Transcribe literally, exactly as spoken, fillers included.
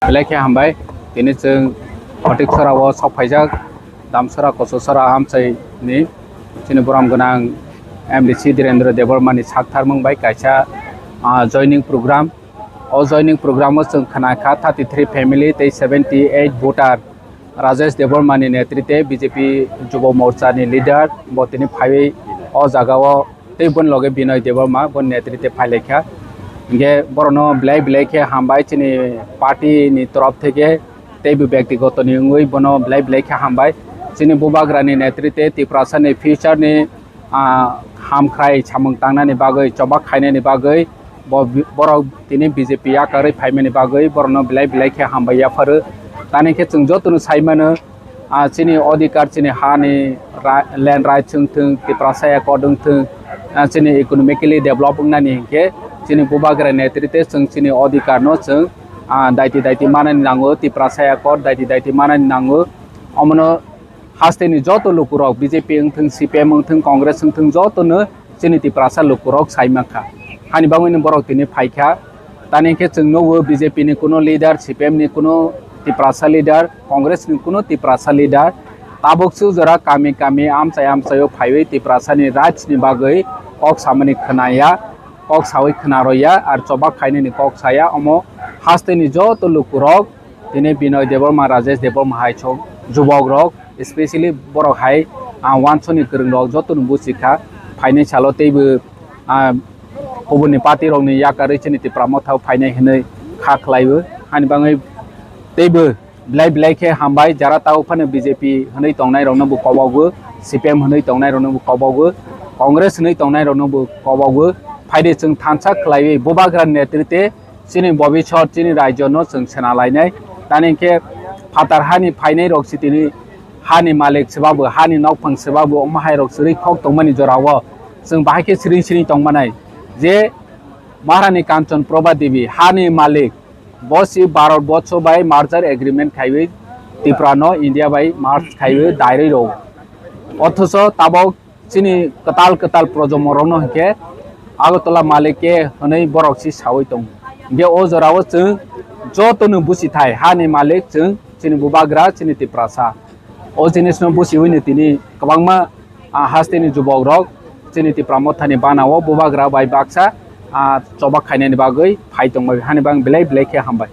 Belai khe hambai. Tini chwng Photiksora o sok phaijak, Damsora Kososora amchai ni chini borom gwnang M D C Dhirendra Debbarma ni sak tharmung bai kaisa, ah, joining program. O joining program o chwng khna kha thirty three family tei seventy eight voter Rajesh Debbarma ni netrite B J P Jubo Morcha ni leader bo tini phaiwi o jaga o tei boni loge Binoy Debbarma boni netrite phailaikha. Hingke borokno belai belai khe hambai chini party ni torof theke tei bo byaktigoto ni wngwi bono belai belai khe hambai. Chini bubagra ni netrite Tiprasa ni future ni, ah, hamkhrai samung tangnani bagwi, chobak khainani bagwi bo bi-, borok tini B J P yakarwi phaimani bagwi borokno belai belai khe hambai yapharo. Tani khe chwng jotono sai mano, ah, chini odhikar, chini hani ra-, land rights wng thung, Tiprasa Accord wng thung, ah, chini economically develop wngnani hinkhe chini bubagra netrite chwng chini odhikar no chwng, ah, daiti daiti manani nango, Tiprasa Accord daiti daiti manani nango. Omono hasteni joto lukurok B J P wng thung, C P M wng thung, Congress wng thung, jotono chini Tiprasa lukurok sai mankha. Hani bagwino borok tini phaikha. Tani khe chwng nugo B J P ni kuno leader, C P M ni kuno Tiprasa leader, Congress ni kuno Tiprasa leader. Tabuk su jora kami kami amchai amchaio phaiwi Tiprasa ni rights ni bagwi kok samani khwnaya, kok sawi khwnaroya, ar chobak khainani kok saya. Omo hasteni joto lukurok tini Binoy Debbarma, Rajesh Debbarma hai chwng jubok rok, especially borok hai, ah, wansoni kwrwng rok jotono buchikha, phainai salo teibo, ah, kubuni party rokni yakarwi chini Tipra Motha o phainai hinwi kha khlaiwi. Hani bagwi teibo belai belai khe hambai, jara tao phano B J P hinwi tongnai rokno bo kobogo, C P M hinwi tongnai rokno bo kobogo, Congress hinwi tongnai rokno bo kobogo. Phaidi chwng thansa khlaiwi bubagra netrite chini bobisor, chini raijo no chwng sena lainai. Tani khe phatar hani phainai rok si tini hani malik swbabu, hani nokphang swbabu, omo hai rok swrwi khok tongmani jorao chwng bahai khe siring siring tongmanai. Je Maharani Kanchan Prabha Devi hani malik, bo si Bharat borsho bai merger agreement khaiwi Tripura no India bai merge khaiwi dairwi rw. Othocho tabok chini kwtal kwtal projomo rokno hinkhe Agartala malik khe hwnwi borok si sawi tongo. Hinkhe o jorao chwng jotono busi thai, hani malik chwng chini bubagra, chini Tiprasa. O jinisno busiwino tini kwbangma, ah, hasteni jubok rok chini Tipra Mothani banao bubagra bai baksa, ah, chobak khainani bagwi phai tongbai, hani bang belai belai khe hambai.